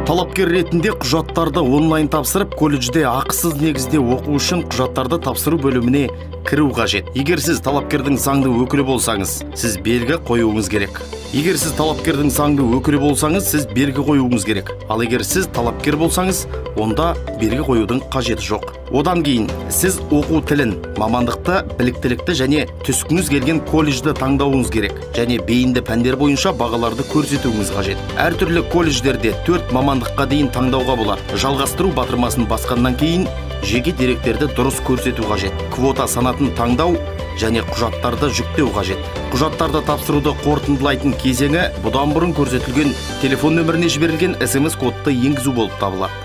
Талапкер ретінде құжаттарды онлайн тапсырып, колледжде ақысыз негізде оқу үшін құжаттарды тапсыру бөліміне кіру қажет. Егер сіз талапкердің заңды өкілі болсаңыз, сіз белгі қоюыңыз керек. Егер сіз талапкердің заңды өкілі болсаңыз, сіз белгі қоюыңыз керек. Ал егер сіз талапкер болсаңыз, онда белгі қоюдың қажеті жоқ. Одан кейін сіз оқу тілін, мамандықты, біліктілікті және түскіңіз келген колледжді таңдауыңыз керек және бейінді пәндер бойынша бағаларды көрсетуіңіз қажет. Әртүрлі колледждерде 4 мамандыққа дейін таңдауға болады. Жалғастыру батырмасын басқаннан кейін жеке деректерді дұрыс көрсету қажет. Квота санатын таңдау және құжаттарды жүктеу қажет. Құжаттарды тапсыруды қорытындылайтын кезеңі бұдан бұрын көрсетілген телефон нөміріне жіберілген СМС кодты енгізу болып табылады.